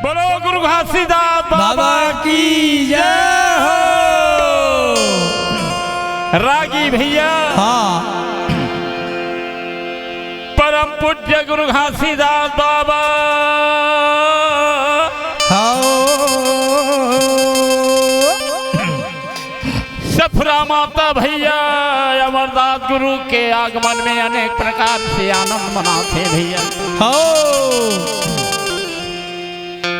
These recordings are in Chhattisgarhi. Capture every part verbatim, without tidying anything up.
बोलो गुरु घासीदास बाबा बाबा की जय हो। रागी भैया, हाँ। परम पूज्य गुरु घासीदास बाबा। हाँ। सफरा माता भैया अमरदास गुरु के आगमन में अनेक प्रकार से आनंद मनाथे भैया। हो।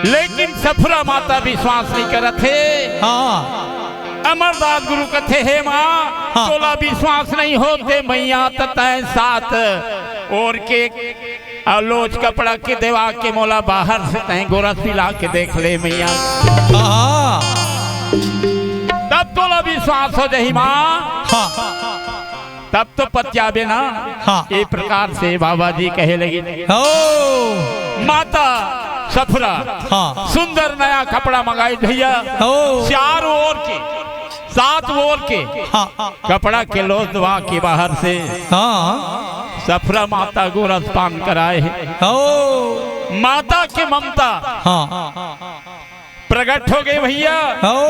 लेकिन सफरा माता विश्वास नहीं करत हे। हाँ। अमरदास गुरु कथे, "हे माँ, हाँ। तोला विश्वास नहीं होते, मैया त तैं सात ओढ़ के अउ लोच कपड़ा के देवा के मोला बाहर से तैं गोरस पिला के देख ले मैया। हाँ। तब तोला विश्वास हो जाही माँ।" हाँ। तब तो पतियाबे ना। हाँ। ए प्रकार से बाबा जी कहे लगे। हो। माता सफरा हाँ। सुंदर नया कपड़ा मंगाई भैया। हो। चार ओढ़ के, सात ओढ़ के हाँ। कपड़ा के लोच दवा के बाहर से हाँ। सफरा माता गोरस पान कराए हे। हो। माता के ममता हाँ। प्रगट हो गई भैया। हो।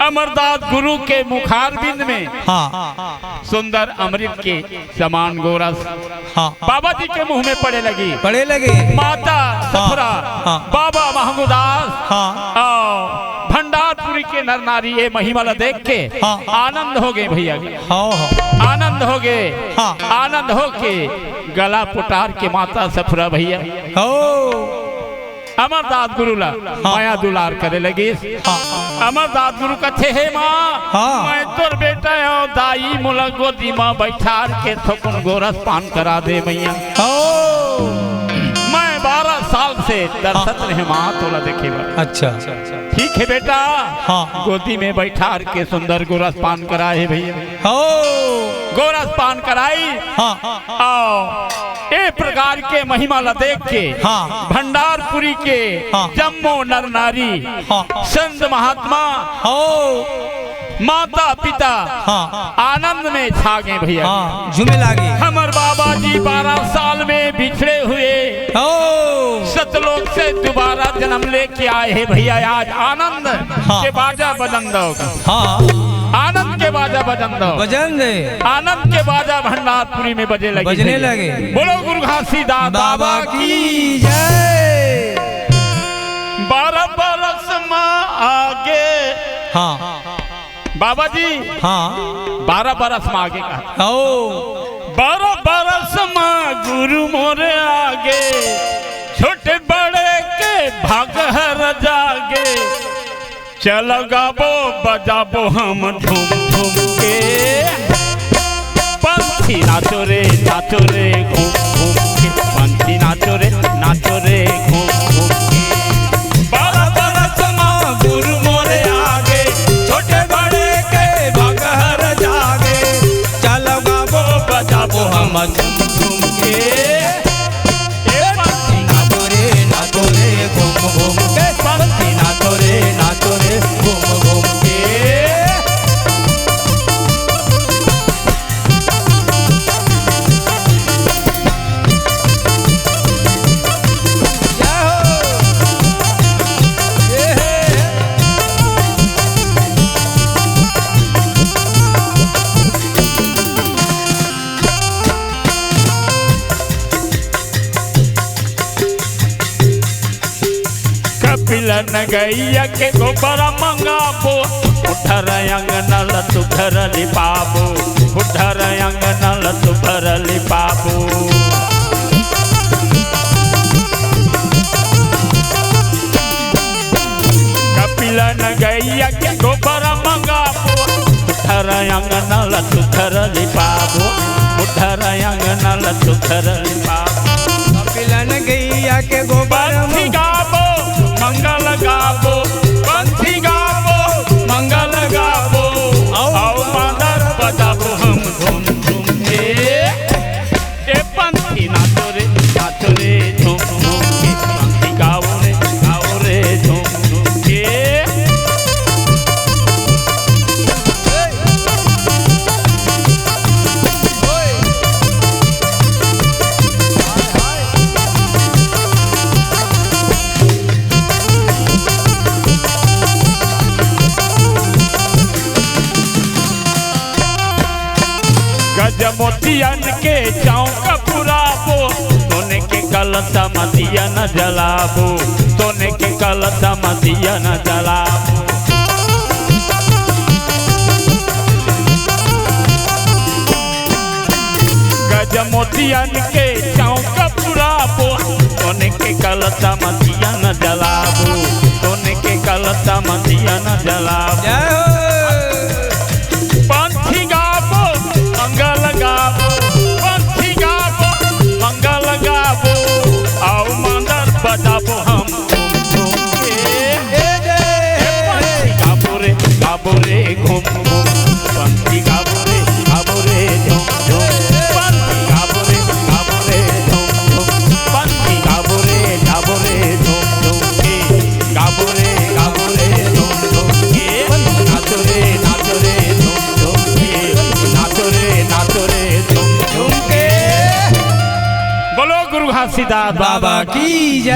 अमरदास गुरु के मुखारविंद में हाँ। सुंदर अमृत के समान गोरस हाँ। बाबा जी के मुंह में पड़े लगी। पड़े लगे। माता सफरा, हाँ। बाबा महंगुदास हाँ। अउ भंडारपुरी के नर नारी ये महिमा ला देख के हाँ। आनंद हो गए भैया। हाँ, हाँ। आनंद हो गए। हाँ। आनंद हो के गला पुटार के माता सफरा भैया। हो। अमरदास गुरु ला हाँ। माया दुलार करे लगिस। हाँ। अमरदास गुरु कथे, "हे माँ, हाँ। मैं तोर बेटा हूँ, दाई मोला गोदी मा बैठार के थोकुन गोरस पान करा दे मैया। हो। मैं बारह साल से तरसत हाँ। रहे माँ तोला देखे बर।" अच्छा। "ठीक है बेटा।" हाँ। गोदी में बैठार के सुंदर गोरस पान कराए हे भैया। हो। गोरस पान कराई। हाँ। अउ ए प्रकार के महिमा ला देख के हाँ। भंडारपुरी के हाँ। जम्मो नर नारी हाँ। संत महात्मा हो। माता पिता हाँ। आनंद में छा गए भैया। हाँ, झूमे लागे। हमर बाबा जी बारह साल में बिछड़े हुए हो। सतलोक से दोबारा जन्म लेके आए हे भैया। आज आनंद हाँ। के बाजा बजन दो। हाँ। आनंद के बाजा बजन दो। बजन दे। आनंद के बाजा भंडारपुरी में बजे लगे। बजने लगे। बोलो गुरु घासीदास बाबा बाबा की की जय। बारह बरस मा आगे। हाँ। बाबा जी। हाँ। बारह बरस मा आगे कहा। ओ। बारह बरस मा गुरु मोरे आगे, छोटे बड़े के भाग हर जागे। चल गाबो बजाबो हम झूम झूम के। पंथी नाचो रे नाचो रे घूम घूम के। पंथी नाचो रे नाचो रे घूम घूम के। बारह बरस मा गुरु मोरे आगे, छोटे बड़े के भाग हर जागे। चल गाबो बजाबो हम झूम झूम के। ए पंथी नाचो रे नाचो रे घूम घूम के। पंथी नाचो रे नाचो रे घूम घूम के। कपिलन गैया के गोबर मंगाबो, उधर अंगना ल सुधर लिपाबो, उधर अंगना ल सुधर लिपाबो। कपिलन गैया के गोबर मंगाबो, उधर अंगना ल सुधर लिपाबो, उधर अंगना ल सुधर लिपाबो। कपिलन गैया के गोबर पंथी गाबो, मंगल गाबो, पंथी गाबो, मंगल गाबो, अउ मांदर बजाबो हम झूम झूम के। ए पंथी नाचो रे, नाचो रे झूम झूम के, पंथी गाओ रे, गाओ रे झूम झूम के। दियन के चौक पुराबो, सोने के कलश म दिया न जलाबो, सोने के कलश म दिया न जलाबो। गज मोतियन के चौक पुराबो, सोने के कलश म दिया न जलाबो, सोने के कलश म दिया न जलाबो। जय हो। पंथी गाबो, मंगल गाबो, पंथी गाबो, मंगल गाबो, अउ मांदर बजाबो हम। ए दे। गाबो रे, गाबो रे, घूम, घूम। पंथी गाबो रे, गाबो रे, झूम, झूम। पंथी गाबो रे, गाबो रे, झूम, झूम। पंथी गाबो रे, गाबो रे, झूम, झूम के। गाबो रे, गाबो रे, झूम, झूम के। नाचो रे, नाचो रे, झूम, झूम के। नाचो रे, नाचो रे, झूम, झूम के। बोलो गुरु घासीदास बाबा बाबा की जय।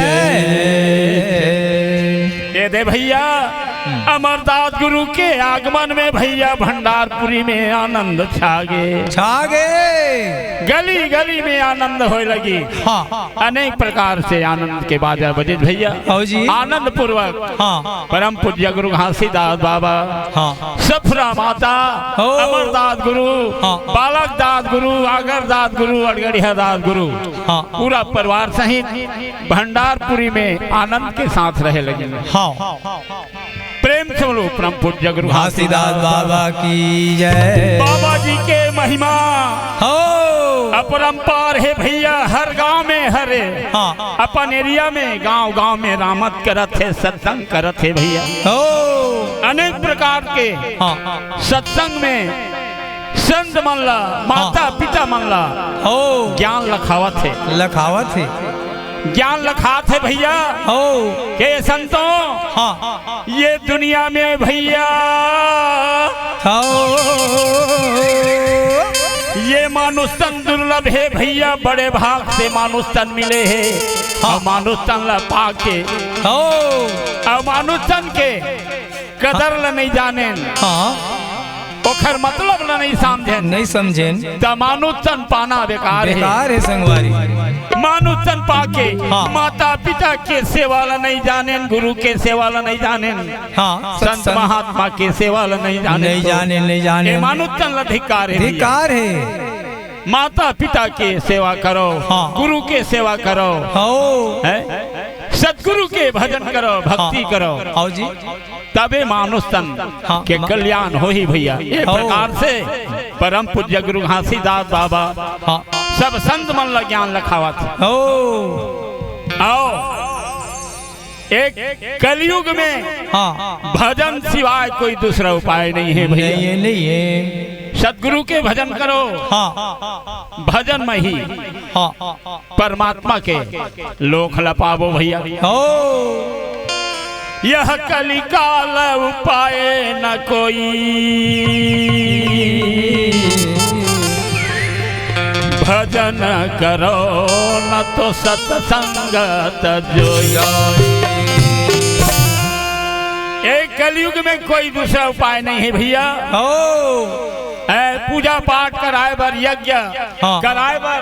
ए दे भइया, अमरदास गुरु के आगमन में भइया भंडारपुरी में आनंद छा गे। छा गे। गली गली में आनंद होए लगी। हाँ। अनेक प्रकार से आनंद के बाजा बजे भइया। हौ जी। आनंद पूर्वक हाँ। परम पूज्य गुरु घासीदास बाबा, हाँ। सफरा माता, हो। अमरदास गुरु, हाँ। बालक दास गुरु, आगर दास गुरु, अड़गड़िया दास गुरु, हाँ। पूरा परिवार सहित भंडारपुरी में आनंद के साथ रहे लगे। हाँ। प्रेम से बोलो परम पूज्य गुरु घासीदास बाबा की जय। बाबा जी के महिमा हो। अपरंपार हे भइया, हर गांव में हरे। हाँ। अपन एरिया में, गांव गांव में रामत करत हे, सत्संग करत हे भइया। हो। अनेक प्रकार के हाँ। सत्संग में संत मन ला, माता पिता मन ला हो। ज्ञान लखावत हे। लखावत हे। ज्ञान लखात हे भइया। हो। के संतों, हाँ। ये दुनिया में भइया, हो। ये मानुष तन दुर्लभ हे भइया, बड़े भाग से मानुष तन मिले हे। हाँ। अउ मानुष तन ला पाके, हो। अउ मानुष तन के कदर ल नइ जानेन, हाँ। ओखर मतलब ल नइ समझेन, नइ समझेन। त मानुष तन पाना बेकार हे। बेकार हे संगवारी। मानुष तन पाके हाँ। माता पिता के सेवा ल नइ जानेन, गुरु के सेवा ल नइ जानेन, हाँ, संत सत्संग। महात्मा के सेवा ल नइ जानेन, नइ तो जानेन, नइ जानेन। ए मानुष तन ल धिक्कार हे भइया। धिक्कार हे। माता पिता के सेवा करो, हाँ। गुरु के सेवा करो, हो। हैं? सतगुरु के भजन करो, भक्ति हाँ। करो। हौ जी। तबे मानुष तन हाँ, के मा- कल्याण होही भइया। ये हो। प्रकार से परम पूज्य गुरु घासीदास बाबा हाँ। सब संत मन ला ज्ञान लखावत हे। हो। अउ एक कलयुग में हाँ। भजन सिवाय कोई दूसरा उपाय नइ हे भइया। नइ हे, नइ हे। सतगुरु के भजन करो। हाँ। भजन म ही हाँ। परमात्मा के लोक ल पाबो भइया। हो। यह कलिकाल उपाय न कोई, भजन करो न तो सत्संगत जोई। ए कलयुग में कोई दूसरा उपाय नइ हे भइया। हो। ए, पूजा पाठ कराए बर, यज्ञ हाँ। कराए बर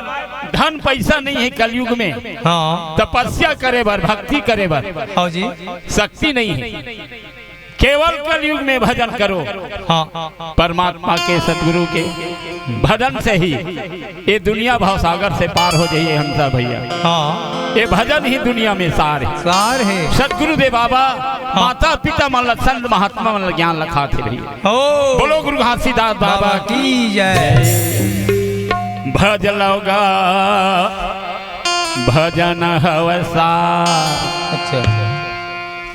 धन पइसा नइ हे कलयुग में। हाँ। तपस्या करे बर, भक्ति करे बर हाँ जी। शक्ति नइ हे। केवल कलयुग में भजन करो। हाँ। परमात्मा के, सतगुरु के भजन से ही ये दुनिया भवसागर से पार हो जाही हंसा भइया। हाँ। ये भजन ही दुनिया में सार हे। सार हे। सतगुरु दे बाबा हाँ। माता पिता मन ला, संत महात्मा मन ला ज्ञान लखाथे भइया। हो। बोलो गुरु घासीदास बाबा बाबा की जय। भज लव गा भजन हवै सार। अच्छा।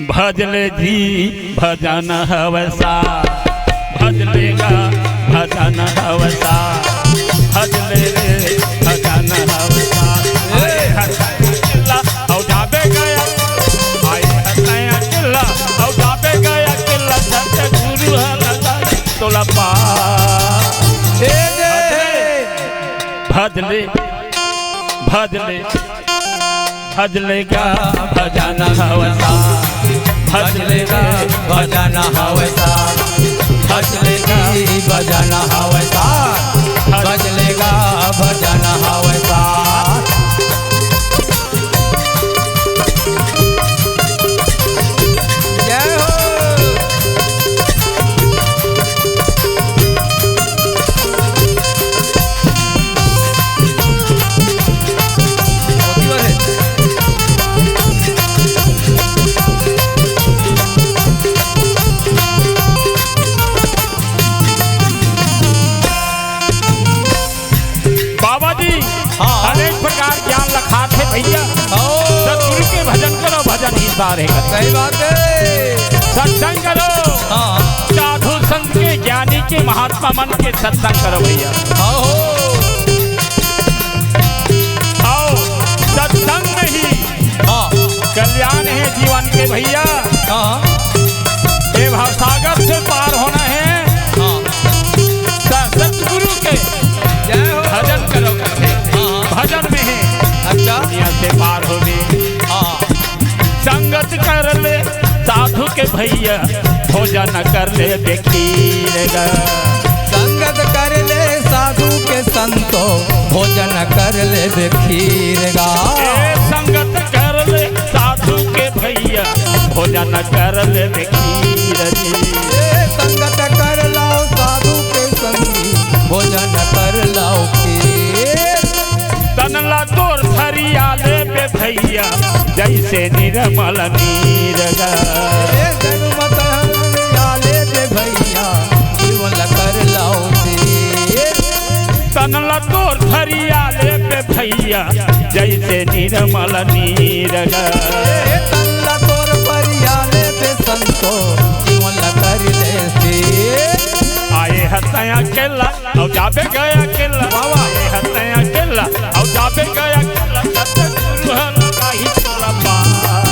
भज ले जी भजन हवै सार। भज ले गा भजन हवै सार। भज ले रे भजन हवै सार। आए हर किला अउ जाबे गया। आए हर नया किला अउ जाबे गया किला। सतगुरु हर तोला पा। हे दे। भज ले, भज ले, भज ले गा भजन हवै सार। भज ले गा भजन हवै सार। भज ले गा भजन हवै सार। भज ले गा भजन हवय सार। जय हो। बाबा जी, हाँ। अनेक प्रकार ज्ञान लखात हे भैया। हाँ। सतगुरु के भजन करो, भजन ही सार हे। सही बात हे। सत्संग करो। हाँ। साधु संत के, ज्ञानी के, महात्मा मन के सत्संग करो भैया। हाँ हो। आओ, सत्संग ही हाँ। कल्याण हे जीवन के भैया। हाँ। ये भवसागर से पार होना हे। हाँ। स-, सतगुरु के जय हो। भजन करो करके। हाँ। भजन में हे। अच्छा। दुनिया से पार होगे। हाँ। संगत कर ले साधु के भैया, भोजन कर ले बेखीर गा। संगत कर ले साधु के संतो, भोजन कर ले बेखीर गा। ए संगत कर ले साधु के भैया, भोजन कर ले बेखीर जी। ए संगत कर लाओ साधु के संगी, भोजन कर लाओ खीर। तन ला तोर धरिया लेबे भैया, जैसे निर्मल नीर गा। ए जन्म तन ला लेबे भैया, जीवन ला कर लाओ खीर। तन ला तोर धरिया लेबे भैया, जैसे निर्मल नीर गा। ए तन ला तोर धरिया लेबे संतो, जीवन ला कर ले खीर। आए हतया केला अउ जाबे गा अकेला। वाह, वाह। ए हतया अकेला अउ जाबे गा अकेला, तब तक गुरु ह लगाही तोला पार।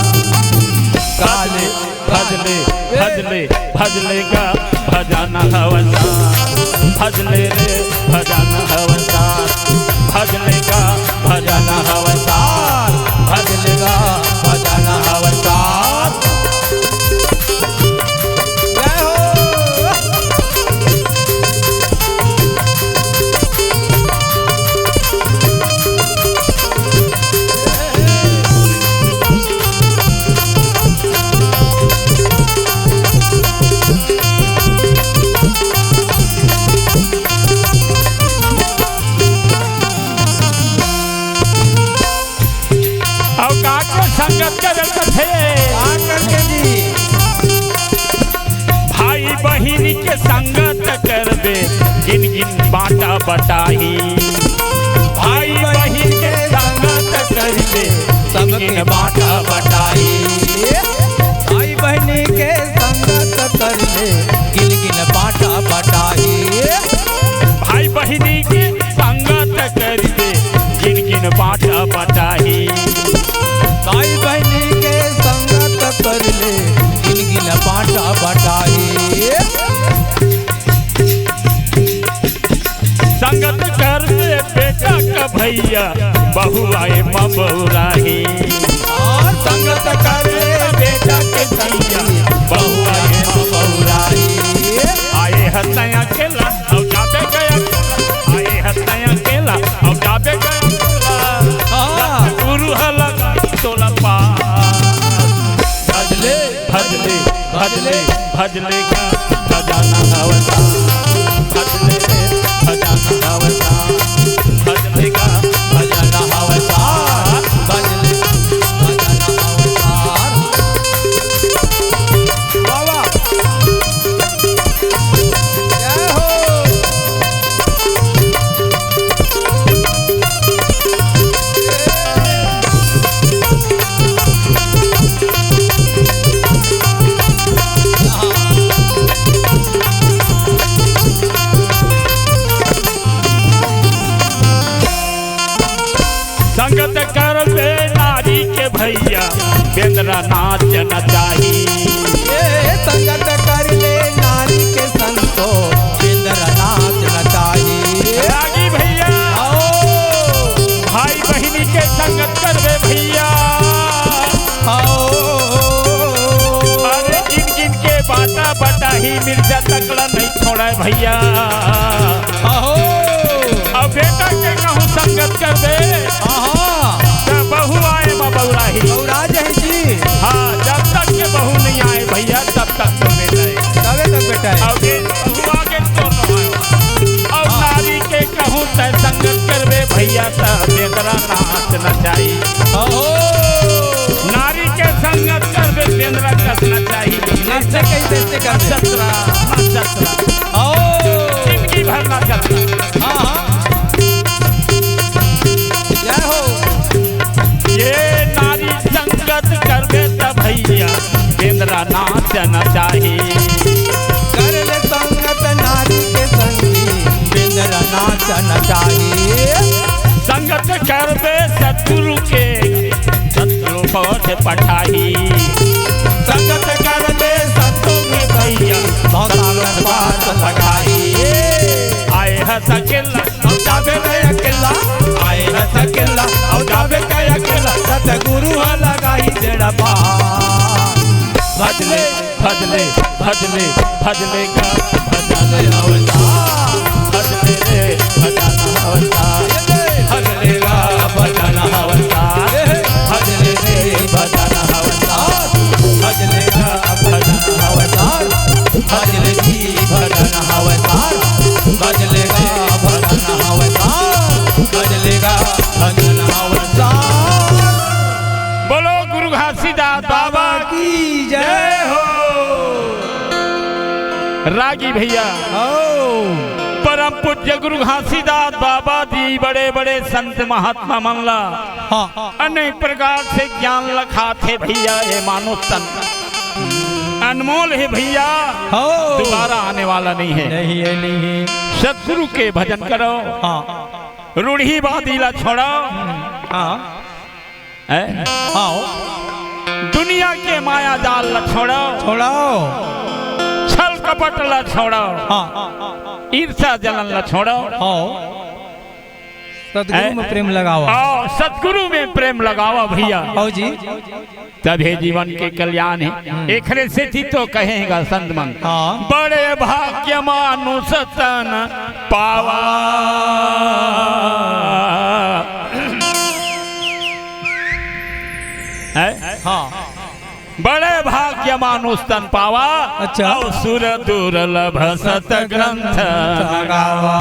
काले भजले, भजले, भजले गा भजन हवय सार। भजले रे भजन हवय सार। भजले गा भजन हवय सार। भजले गा भजन हवय सार। जय हो। अउ का के संगत करत थे? का करके जी? भाई बहिनी के संगत करबे, गिन गिन बांटा बटाही। भाई बहिनी के संगत करबे, गिन गिन बांटा बटाही। भाई बहिनी के संगत करबे, गिन गिन बांटा बटाही। भाई बहिनी के संगत करबे, गिन गिन बांटा बटाही। भाई बहिनी के संगत कर ले, गिन गिन बांटा बटाही। संगत कर ले बेटा का भैया, बहुआ ए म बउराही। हाँ, संगत कर ले बेटा के भैया, बहुआ ए म बउराही। आए हतया केला अउ जाबे गा अकेला, आए हतया केला अउ जाबे गा अकेला। हाँ। गुरु ह लगाही तोला पार। भजले, भजले, भजले, भजले गा भजन हवय सार। भजले रे भजन हवय सार। भजले गा भजन हवय सार। भजले भजन हवय सार। वाह, वाह। जय हो। संगत करबे नारी के भैया, बेंदरा नाच नचाही। ए, संगत कर ले नारी के संतो, बेंदरा नाच नचाही। रागी भैया। आओ। भाई बहिनी के संगत करबे भैया। आओ। अरे गिन गिन के बांटा बटाही, मिर्चा तकला नहीं छोड़े भैया। अहो। अउ बेटा के कहूँ ते हाँ, हाँ। त बहू आए म बउराही। बउरा जाही जी। हाँ, जब तक के बहू नहीं आए भैया, तब तक तो बेटा है। तबे तक बेटा है। अब ये बहू आगे तो न आए। अब हाँ। नारी के कहूँ तय संगत करबे भैया, त बेंदरा नाच नचाही। ओहो। नारी के संगत करबे, बेंदरा कस नचाही। नचते कहीं बेचते करबे। नचत रहा, नचत रहा। ओ। जिंदगी भर नचत रहा। हाँ, हाँ। जय हो। ये नारी संगत करबे त भैया, बेंदरा नाच नचाही। कर ले संगत नारी के संगी, बेंदरा नाच नचाही। संगत करबे सतगुरु के, सतगुरु पथ पठाही। संगत करबे सतगुरु भैया, भवसागर पार पठाही। आए ह सकेला, अउ जाबे न अकेला। आए ह सकेला, अउ जाबे न अकेला। सतगुरु ह लगाही बेड़ा पार। भजले, भजले, भजले, भजले गा भजन अवतार। भजले रे भजन अवतार। भजले गा भजन अवतार। भजले रे भजन अवतार। भजले गा भजन अवतार। भजले जी भजन अवतार। भजले गा भजन अवतार। भजले गा भजन अवतार। बोलो गुरु घासीदास बाबा की जय हो। रागी भैया, हो। परम पूज्य गुरु घासीदास बाबा जी बड़े बड़े संत महात्मा मन ला हाँ। अनेक प्रकार से ज्ञान लखाथे भैया, ये मानुष तन अनमोल हे भैया, हो। दोबारा आने वाला नहीं है। नहीं है, नहीं है। सतगुरु के भजन करो, हाँ। रूढ़िवादी ला छोड़ो, हाँ। हैं? हाँ। दुनिया के माया जाल ला छोड़ो, छोड़ो। छल कपट ला छोड़ो, हाँ। ईर्ष्या जलन ला छोड़ो। हाँ। सतगुरु हैं? में प्रेम लगावा। आओ, सतगुरु में प्रेम लगावा भैया। आओ जी। तभे जीवन के कल्याण हे। हम्म। एखरे सेती तो कहे हे गा संत मन, हाँ। बड़े भाग्य मानुष तन पावा। हैं? हाँ। बड़े भाग्य मानुष तन पावा, अच्छा। अउ सुर दुर्लभ सत ग्रंथ गावा।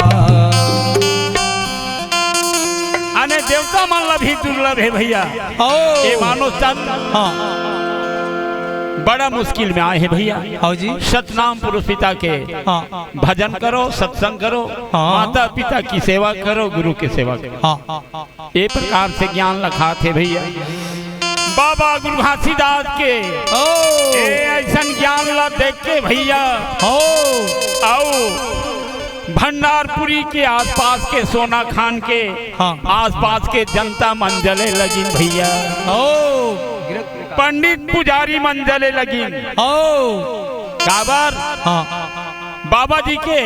अने देवता मन ला भी दुर्लभ हे भैया। ओ। ये मानुष तन हाँ। बड़ा मुश्किल में आए हे भैया। हाँ जी। सतनाम पुरुष पिता के हाँ। भजन करो, सत्संग करो, हाँ। माता पिता की सेवा करो, गुरु की सेवा करो। हाँ। ए प्रकार से ज्ञान लखाथे भैया। बाबा गुरु घासीदास के ओ। ए अइसन ज्ञान ला देख के भैया हो। अउ भंडारपुरी के आसपास के सोना खान के हाँ। आसपास के जनता मन जले लगिन भैया। हो। पंडित पुजारी मन जले लगिन। हो। काबर? हाँ। बाबा जी के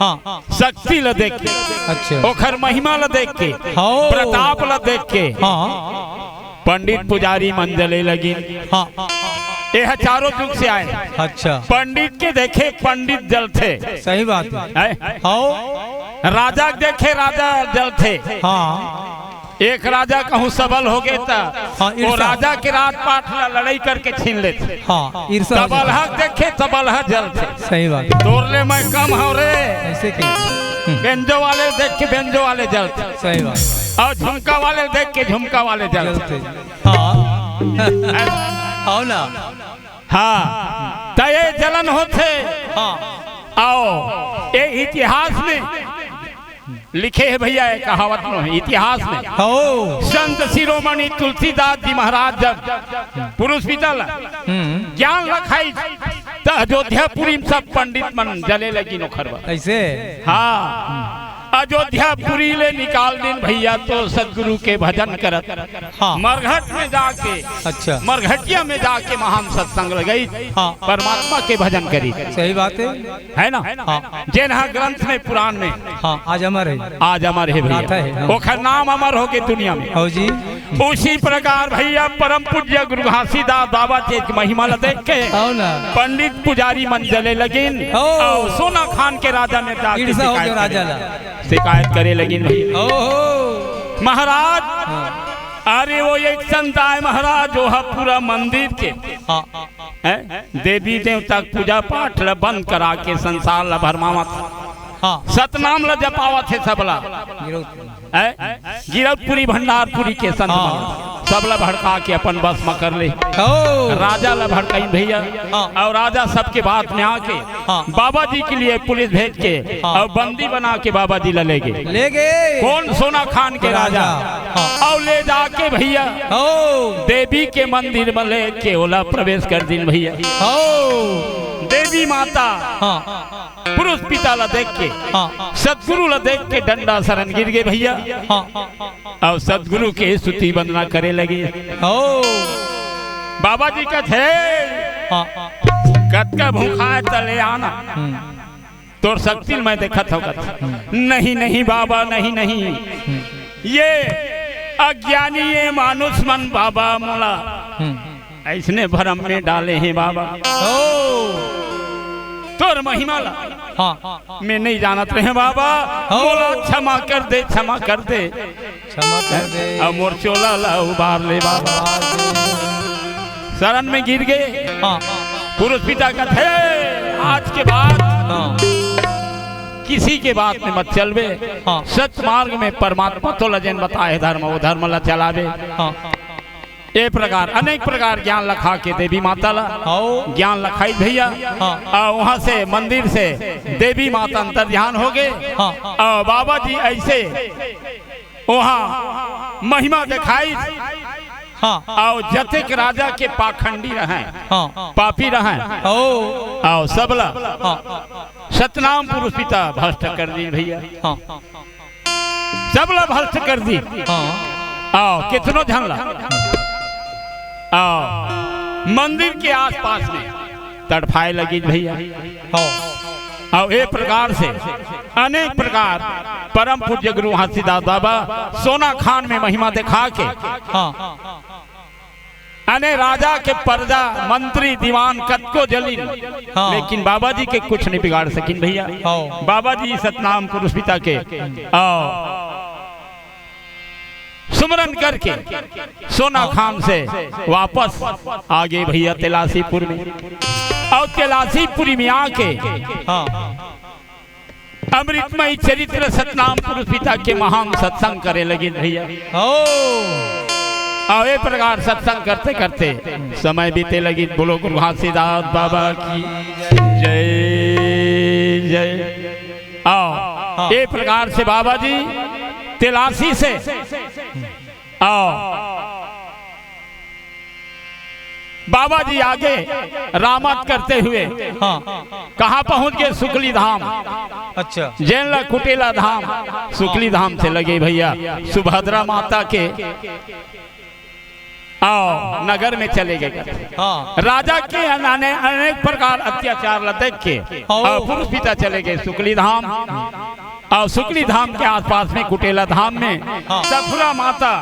हाँ। शक्ति ल देख के, अच्छा। ओखर महिमा ल देख के, हाँ। प्रताप ल देख के, हाँ। पंडित पुजारी मन जले लगिन। हाँ। एह चारों जुग से आए। अच्छा। पंडित के देखे पंडित जलथे। सही बात है। हैं? हाँ। राजा के देखे राजा जलथे। हाँ। एक राजा कहूँ सबल होगे त हाँ, वो ईर्ष्या। राजा के राजपाट ला लड़ाई करके छीन लेथे। हाँ, ईर्ष्या हो जाता है। तबलहा देखे तबलहा जलथे। सही बात। तोर ले मैं कम हव रे। ऐसे के? हम्म। बेंजो वाले देख के बेंजो वाले जलथे। सही बात। अउ झुमका वाले देख के झुमका वाले जलथे। जलथे। हाँ। हैं? हो ना। हाँ। त ये जलन होथे। हाँ। अउ ये इतिहास में लिखे हे भैया, ये कहावत में, इतिहास में। हो। संत शिरोमणि तुलसीदास जी महाराज जब पुरुष पिता ला हम्म। ज्ञान लखाइस, त अयोध्यापुरी में सब पंडित मन जले लगिन ओखर बर। ऐसे? हाँ। अयोध्यापुरी ले निकाल दिन भैया तो सतगुरु के भजन करत। हाँ। मरघट में जाके, अच्छा। मरघटिया में जाके महान सत्संग लगाई, हाँ। परमात्मा के भजन करी। सही बात है। है ना? हाँ। जेन हा ग्रंथ में, पुराण में हाँ, आज अमर है। आज अमर है भैया। गाथा है, हाँ। ओखर नाम अमर होगे दुनिया में। हो जी। उसी प्रकार भैया परम पूज्य गुरु घासीदास बाबा के महिमा ला देख के हो ना। पंडित पुजारी मन जले लगिन हो। अउ सोना खान के राजा में जाके ईर्ष्या हो गया शिकायत करे। राजा ला। शिकायत करे लगिन भैया। ओहो। महाराज, हाँ। अरे वो एक संत आय महाराज, वो ह पूरा मंदिर के, हाँ। हैं? देवी देवता के पूजा पाठ ल बंद करा के संसार ल भरमावत। हाँ। सतनाम ल जपावत हे सबला। गिरौदपुरी। हैं? गिरौदपुरी भंडारपुरी के संत हाँ। मन सबला भड़का के अपन बस म कर ले। हो। राजा ल भड़काइन भैया। हाँ। अउ राजा सबके बात में आके हाँ। बाबा जी के लिए पुलिस भेज के हाँ। अउ बंदी बना के बाबा जी ल ले गे। ले गे। कोन? सोना खान के राजा। राजा। हाँ। अउ ले जाके भैया हो। देवी के मंदिर म ले के ओला प्रवेश कर दिन भैया। हो। देवी माता हाँ। पुरुष पिता ला देख के, हाँ। सतगुरु ला देख के डंडा सरन गिर गे भैया। हाँ। अउ सतगुरु के स्तुति वंदना करे लगे। हो। बाबा जी कथे, हाँ। "कतका भूखा हे त ले आना। हम्म। तोर शक्ति ल मैं देखत हव," कथे। हम्म। "नहीं, नहीं बाबा, नहीं, नहीं। हम्म। ये अज्ञानी, ये मानुष मन बाबा मोला हम्म। अइसने भरम में डाले हे बाबा। हो। तोर महिमा ला हाँ। मैं नइ जानत रहेंव बाबा, हाँ। मोला क्षमा कर दे, क्षमा कर दे। क्षमा कर दे। अउ मोर चोला ला उबार ले बाबा। सरन में गिर गे। हाँ। पुरुष पिता कथे, "आज के बाद हाँ। किसी के बात में मत चलबे। हाँ। सत मार्ग में परमात्मा तोला जेन बताए धर्म, वो धर्म ला चलाबे।" हाँ। ए प्रकार, अनेक प्रकार ज्ञान लखा के देवी माता ला, हाँ। ज्ञान लखाई भैया। हाँ। अउ वहाँ से, मंदिर से देवी माता अंतर ध्यान हो गे। हाँ। अउ बाबा जी अइसे वहाँ महिमा देखाई। हाँ। अउ जतेक राजा के पाखंडी रहय, हाँ। पापी रहय, ओ। अउ सबला हाँ। सतनाम पुरुष पिता भ्रष्ट कर दिन भैया। हाँ। सबला भ्रष्ट कर दिन। हाँ। अउ केतनो झन ला अउ मंदिर के आसपास में तड़फाए लगिस भैया। हाँ। अउ ए प्रकार से अनेक प्रकार परम पूज्य गुरु घासीदास बाबा सोना खान में महिमा देखा के हाँ। अने राजा के परजा, मंत्री, दीवान कतको जलिन, हाँ। लेकिन बाबा जी के कुछ नइ बिगाड़ सकिन भैया। हाँ। बाबा जी सतनाम पुरुष पिता के, अउ सुमरन करके सोना हाँ। खान से वापस आ गे भैया तेलासीपुर में। अउ तेलासीपुरी में आके हाँ। अमृतमय चरित्र सतनाम पुरुष पिता के महान सत्संग करे लगिन भैया। हो। अउ ए प्रकार सत्संग करते करते समय बीते लगिन। बोलो गुरु घासीदास बाबा की जय जय। अउ हाँ। ए प्रकार से बाबा जी तेलासी से अउ बाबा जी आगे रामत करते हुए हाँ। कहाँ पहुँच गे? सुकली धाम। अच्छा। जेन ला कुटेला धाम, सुकली धाम से लगे भैया, सुभद्रा माता के अउ नगर में चले गे। हाँ। राजा के अने-, अनेक प्रकार अत्याचार ला देख के हाँ। अउ पुरुष पिता चले गे सुकली धाम। अउ सुकली धाम के आसपास में कुटेला धाम में हाँ। सखुरा माता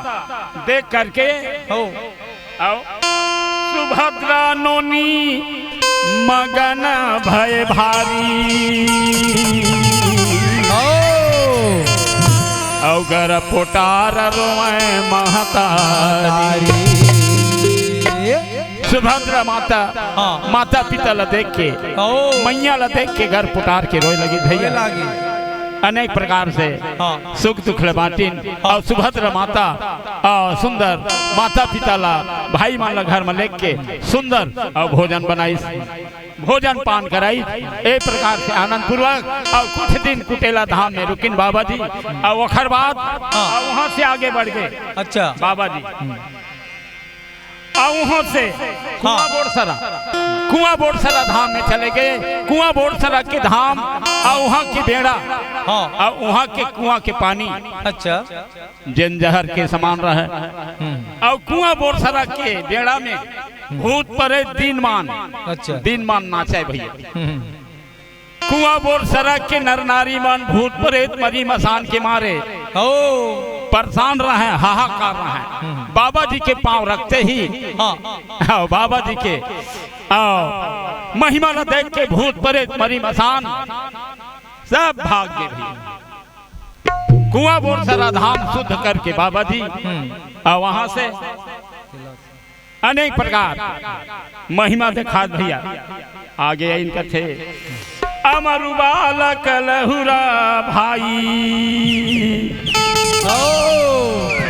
देख करके हो। अउ सुभद्रा नोनी मगन भय भारी। हो। अउ गर पोटार रोए महतारी। सुभद्रा माता हाँ। माता पिता ला देख के, ओ। मैया ला देख के गर पोटार के रोए लगिन भैया। रोए लगिन। अनेक प्रकार से हाँ। सुख दुख ले बांटिन हाँ। अउ सुभद्रा माता अउ सुंदर माता पिता ला भाई मन ला घर में लेके सुंदर अउ भोजन बनाइस, भोजन पान कराइस। ए प्रकार से आनंद पूर्वक अउ कुछ दिन कुटेला धाम में रुकिन बाबा जी अउ ओखर बाद हाँ। अउ वहाँ से आगे बढ़ गे अच्छा। बाबा जी। अउ उहों से कुआं हाँ। बोरसरा, कुआं बोरसरा धाम में चले गे। कुआं बोरसरा के धाम अउ उहाँ के बेड़ा हाँ। अउ उहाँ के कुआं के पानी अच्छा। जेन जहर के समान रहय। हम्म। अउ कुआं बोरसरा के बेड़ा में भूत परेत दीन मान, अच्छा। दीन मान नाचय भैया। हम्म। कुआं बोरसरा के नर नारी मन भूत परेत मरी मसान के मारे ओ। परेशान रहय, हाहाकार रहय। हम्म। बाबा जी के पाँव रखते ही हाँ। हाँ, बाबा जी के अउ महिमा ला देख के भूत परेत मरी मसान सब भाग गे भैया। कुआं बोरसरा धाम शुद्ध करके बाबा जी, हम्म। और वहां से अनेक प्रकार महिमा देखात भैया आगे आइन कथे, अमरु बालक लहुरा भाई, ओ।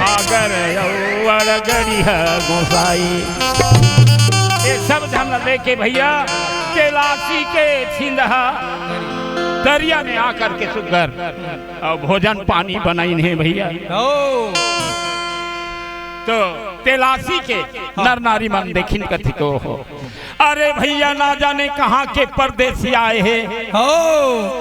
आगर अउर गड़िया गोसाई। ये सब झन लेके भैया तेलासी के सिंदहा तरिया में आकर के सुग्घर अउ भोजन पानी बनाइन हे भैया। ओ। तो तेलासी के हाँ। नर नारी मन देखिन कथे को हो, अरे भैया ना जाने कहाँ के परदेसी आए हे। हो।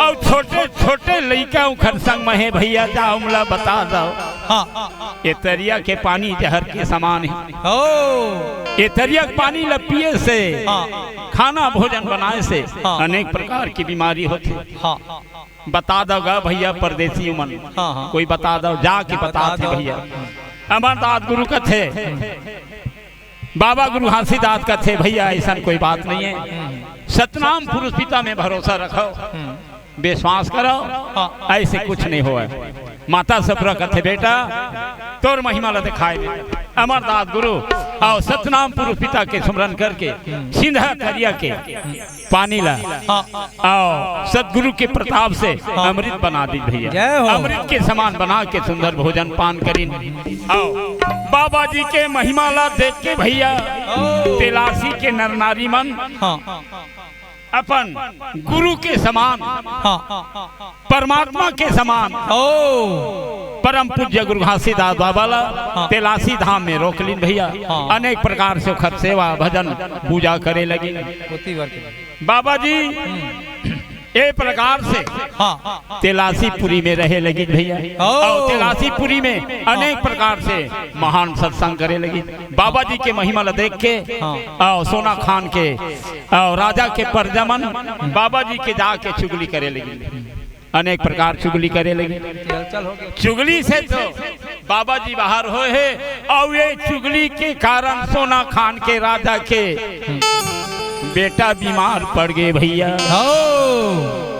अउ छोटे छोटे लइका उखर संग में हे भैया, जा उमला बता दव। हाँ। ये तरिया के पानी जहर के समान हे। हो। ये तरिया के पानी ल पिए से, हाँ। खाना भोजन बनाए से हाँ। अनेक प्रकार की बीमारी होथे। हाँ। बता दव गा भैया परदेसी मन, हाँ, हाँ। कोई बता दव, जाके बता बता दे दव। भैया। अमरदास गुरु कथे, बाबा गुरु घासीदास कथे, भैया अइसन कोई बात नहीं हे। हम्म। सतनाम पुरुष पिता में भरोसा रखव, हम्म। विश्वास करव, हाँ। अइसे कुछ नहीं होवय। माता सफरा कथे, बेटा तोर महिमा ला दिखाए दे। अमरदास गुरु अउ सतनाम पुरुष पिता के सुमरन करके हम्म। सिंदहा तरिया के हम्म। पानी ला हाँ। अउ सतगुरु के प्रताप से हाँ। अमृत बना दीस भैया। जय हो। अमृत के समान बना के सुंदर भोजन पान करिन। अउ बाबा जी के महिमा ला देख के भैया ओ। तेलासी के नर नारी मन हाँ। अपन गुरु के समान हाँ। परमात्मा के समान ओ। परम पूज्य गुरु घासीदास बाबा ला हाँ। तेलासी धाम में रोक लिन भैया। हाँ। अनेक प्रकार से ओखर सेवा भजन पूजा करे लगिन। होती बार के। बाबा जी हम्म। ए प्रकार से हाँ। तेलासी पुरी में रहे लगिन भैया। ओ। अउ तेलासी पुरी में अनेक प्रकार से महान सत्संग करे लगिन। बाबा जी के महिमा ला देख के हाँ। अउ सोना खान के अउ राजा के परजा मन बाबा जी के जाके चुगली करे लगिन। अनेक प्रकार चुगली करे लगिन। चल, चल, हो गया। चुगली से तो बाबा जी बाहर होए हे, अउ ये चुगली के कारण सोना खान के राजा के बेटा बीमार पड़ गे भैया। हो।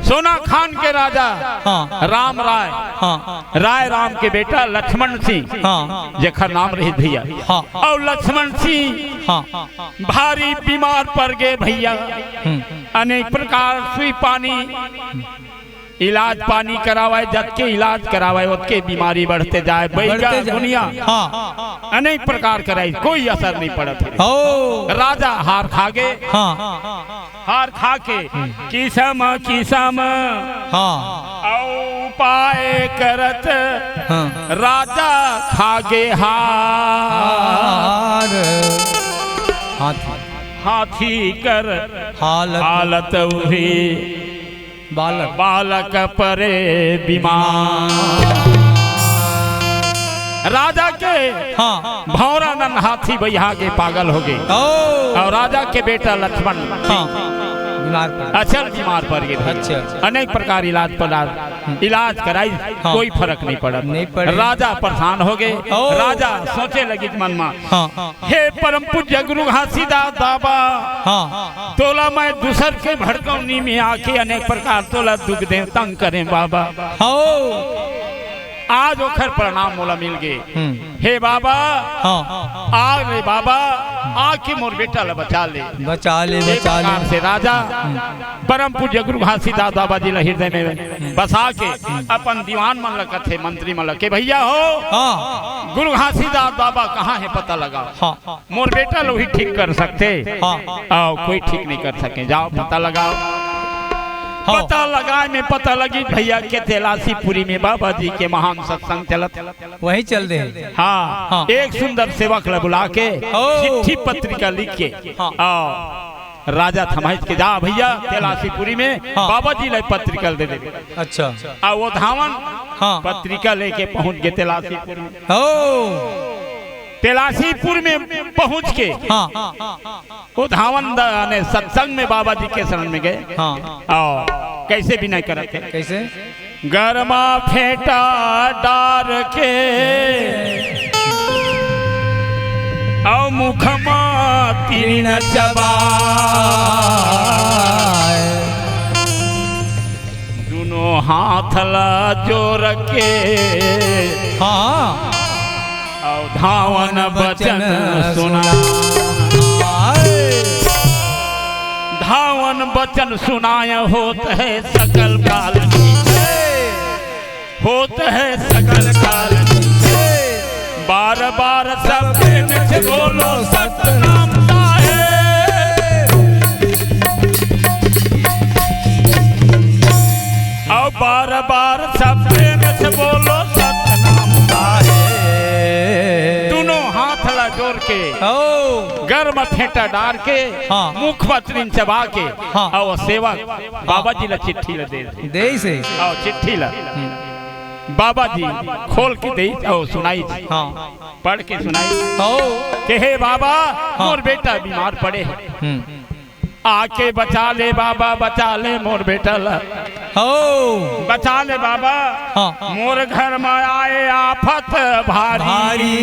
सोना खान के राजा हाँ। राम राय, हाँ। राय राम के बेटा लक्ष्मण सिंह, हाँ। जेखर नाम रहिस भैया। हाँ। अउ लक्ष्मण सिंह हाँ। भारी बीमार पड़ गे भैया। हम्म। अनेक प्रकार सुई पानी, इलाज पानी करावय, जतके इलाज करावय, ओतके बीमारी बढ़ते जाय। बैगा बढ़ते जाय। दुनिया हाँ। अनेक प्रकार कराइस, कोई असर नहीं पड़त हे। हो। राजा हार खा गे। हाँ। हार खा के किसम किसम हाँ। अउ उपाय करत हाँ। राजा खा गे हार। हार। हाथी। हाथी कर हालत। हालत उही बालक। बालक परे बीमार। राजा के हाँ। भौंरा नन हाथी बइहा के पागल हो गे। ओ। अउ राजा के बेटा लक्ष्मण हाँ। बीमार पड़। अचल बीमार पड़ गे। अच्छा। अनेक प्रकार इलाज पदार्थ, इलाज कराई, हाँ। कोई फरक नहीं पड़त। नहीं पड़े। राजा परेशान हो गे। ओ। राजा सोचे लगिस मन मा, हाँ। हे परम पूज्य गुरु घासीदास बाबा, हाँ। तोला मैं दूसर के भड़कौनी में आके अनेक प्रकार तोला दुख देंव, तंग करेंव बाबा। हो। आज ओखर परिणाम मोला मिल गे। हम्म। हे बाबा, हाँ। आ रे बाबा, आके मोर बेटा ला बचा ले। बचा ले, ए बचा ले। प्रकार से राजा हम्म। परम पूज्य गुरु घासीदास बाबा जी ला हृदय में बसा के अपन दीवान मन ला कथे, मंत्री मन ला के, भैया हो, हाँ। गुरु घासीदास बाबा कहाँ हे, पता लगाव। हाँ। मोर बेटा ला उही ठीक कर सकथे। हाँ। अउ कोई ठीक नहीं कर सके, जाव पता लगाव। हाँ। पता लगाय में पता लगिस भैया के तेलासीपुरी में बाबा जी के महान सत्संग चलत। वही चल दे। हाँ। हाँ। एक सुंदर सेवक ला बुला के ओ। चिट्ठी पत्रिका लिख के हाँ। अउ राजा थमाइस के, जा भैया तेलासीपुरी में हाँ। बाबा जी ला पत्रिका दे दे। अच्छा। अउ वो धावन हाँ। पत्रिका लेके पहुंच गे तेलासीपुर में। ओ। तेलासीपुर में पहुंच के हाँ। वो धावन द-, ने सत्संग में बाबा जी के शरण में गए। हाँ। अउ कैसे विनय करत हे? कैसे? गरमा फेंटा डार के अउ मुख मा तीन चबाय। दुनो हाथ ला जोर के हाँ। अउ धावन बचन सुना। आए। धावन बचन सुनाय होत हे सकल काल की। होत हे सकल काल की। बार बार सब प्रेम से बोलो सतनाम साहेब। अउ बार बार सब प्रेम से बोलो सतनाम साहेब। दुनों हाथ ला जोर के ओ। गर म फेंटा डार के हाँ। मुख म त्रिन चबा के हाँ। अउ सेवक बाबा जी ला चिट्ठी ला दे। देइस हे। अउ चिट्ठी ला हम्म। बाबा जी खोल के देइस अउ सुनाइस। हाँ। पढ़ के सुनाइस। हो। के हे बाबा हाँ। मोर बेटा बीमार पड़े हे। हम्म। आके बचा ले बाबा, बचा ले मोर बेटा ला। हो। बचा ले बाबा। हाँ। मोर घर म आए आफत भारी। भारी।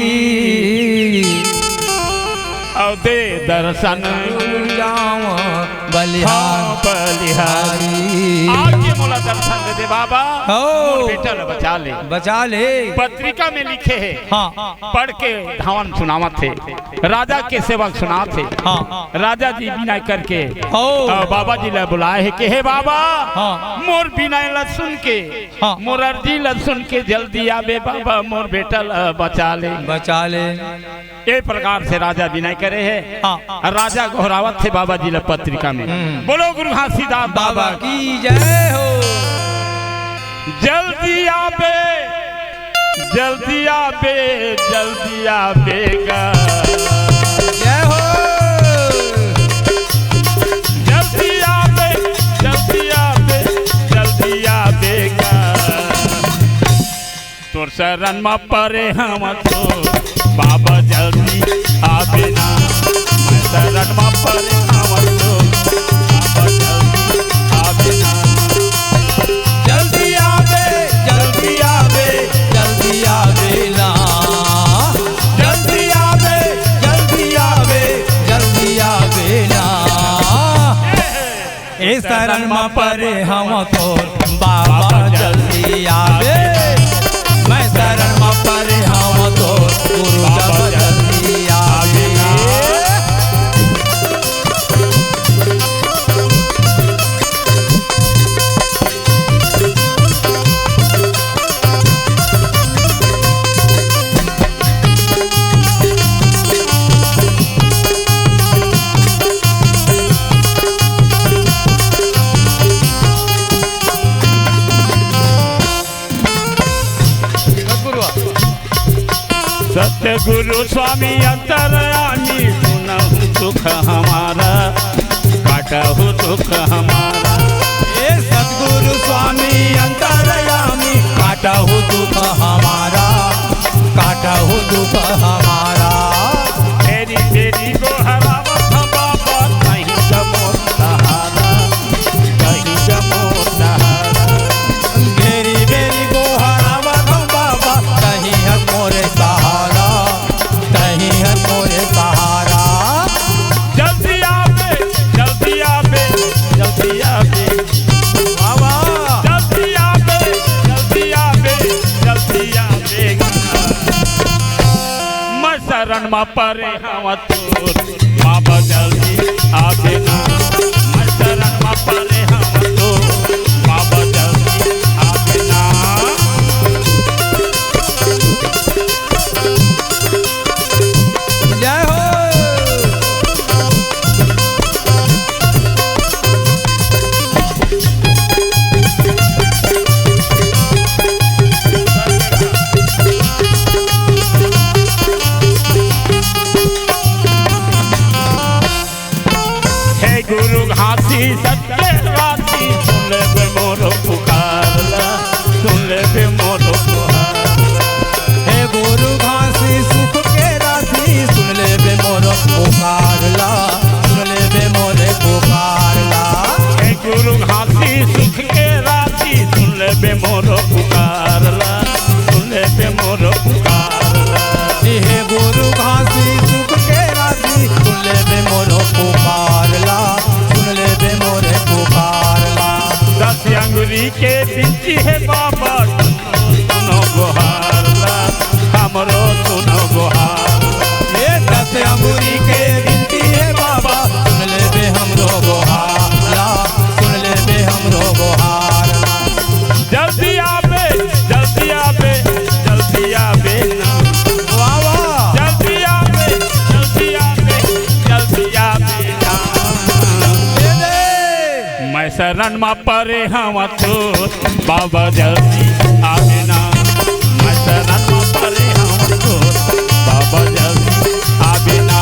अउ दे दर्शन। जाव बलिहारी। हाँ, बलिहारी। आके मोला दर्शन दे दे बाबा। हो। मोर बेटा ला बचा ले। बचा ले। पत्रिका में लिखे हे। हाँ। पढ़ के धावन सुनावत हे। राजा के सेवक सुनात हे। हाँ। राजा जी बिनय करके हो। अ, बाबा जी ला बुलाए हे के हे बाबा, हाँ। मोर बिनय ला सुन के, हाँ। मोर अर्जी ला सुन के जल्दी आबे बाबा, मोर बेटा ला बचा ले। बचा ले। ए प्रकार से राजा बिनय करे हे। हाँ। राजा गोहरावत हे बाबा जी ला पत्रिका में। हम्म। बोलो गुरु घासीदास बाबा बाबा की। की जय हो। जल्दी आबे, जल्दी आबे, जल्दी आबे गा। जय हो। जल्दी आबे, जल्दी आबे, जल्दी आबे गा। तोर शरण म परे हंव तो बाबा जल्दी आबे ना। मैं शरण म परे हंव तो बाबा जल्दी आबे ना। जल्दी आबे, जल्दी आबे, जल्दी आबे ना। जल्दी आबे, जल्दी आबे, जल्दी आबे ना। ए शरण म परे हंव तोर बाबा जल्दी आबे। मैं शरण म परे हंव तोर गुरु बाबा जल्दी आबे। सतगुरु स्वामी अंतर्यामी, सुनहु दुख हमारा, काटहु दुख हमारा। हे सतगुरु स्वामी अंतर्यामी, काटहु दुख हमारा, काटहु दुख हमारा। तेरी तेरी गोहरावत हंव बाबा, तहीं का मोर सहारा, तहीं का मोर सहारा। बेरी बेरी गोहरावत हंव बाबा, तहीं ह मोर सहारा, तहीं ह मोर सहारा। जल्दी आबे, जल्दी आबे, जल्दी आबे। वाह, वाह। जल्दी आबे, जल्दी आबे, जल्दी आबे। मैं शरण म परे हंव तोर, बाबा जल्दी आबे ना। मैं शरण म परे हंव तोर, बाबा जल्दी आबे ना। जय हो। हे गुरु घासी सत्य राती, सुन लेबे मोर पुकार ला, सुन लेबे मोर पुकार। हे गुरु घासी सुख के राती, सुन लेबे मोर पुकार ला, सुन लेबे मोर पुकार ला। हे गुरु घासी सुख के राती, सुन लेबे मोर पुकार ला, सुन लेबे मोर पुकार ला। हे गुरु घासी सुख के राती, सुन लेबे मोर पुकार ला, सुन लेबे मोर पुकार ला। दस अंगुरी के बीच हे बाबा, सुनो गोहार ला, हमरो सुनो गोहार। ये दस अंगुरी के गिनती हे बाबा, सुन लेबे हमरो गोहार ला, सुन लेबे हमरो गोहार ला। जल्दी आबे, जल्दी आबे, जल्दी आबे ना। वाह, वाह। जल्दी आबे, जल्दी आबे, जल्दी आबे ना। ये दे। मैं शरण मा परे हवं तो बाबा जल्दी आबे ना। मैं शरण मा परे हवं तो बाबा जल्दी आबे ना।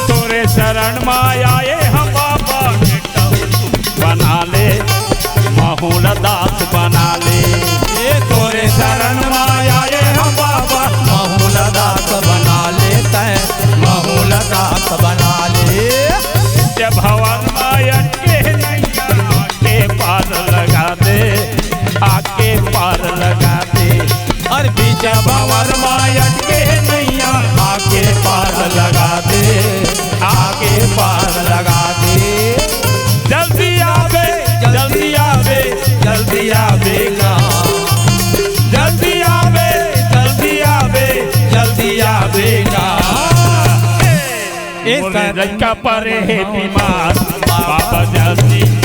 तोरे शरण मा आए हम बाबा, बना ले महू ला दास बना ले। ए तोरे शरण मा आए हम बाबा, महू ला दास बना ले, तैं महू ला दास बना ले। जब भंवर मा अटके नैया, आके पार लगा दे, आके पार लगा दे। अरे बीच भंवर मा अटके नैया, आके पार लगा दे, आके पार लगा दे। जल्दी आबे, जल्दी आबे, जल्दी आबे ना। जल्दी आबे, जल्दी आबे, जल्दी आबे ना। ए मोरे सर- लइका परे हे बीमार, बाबा जल्दी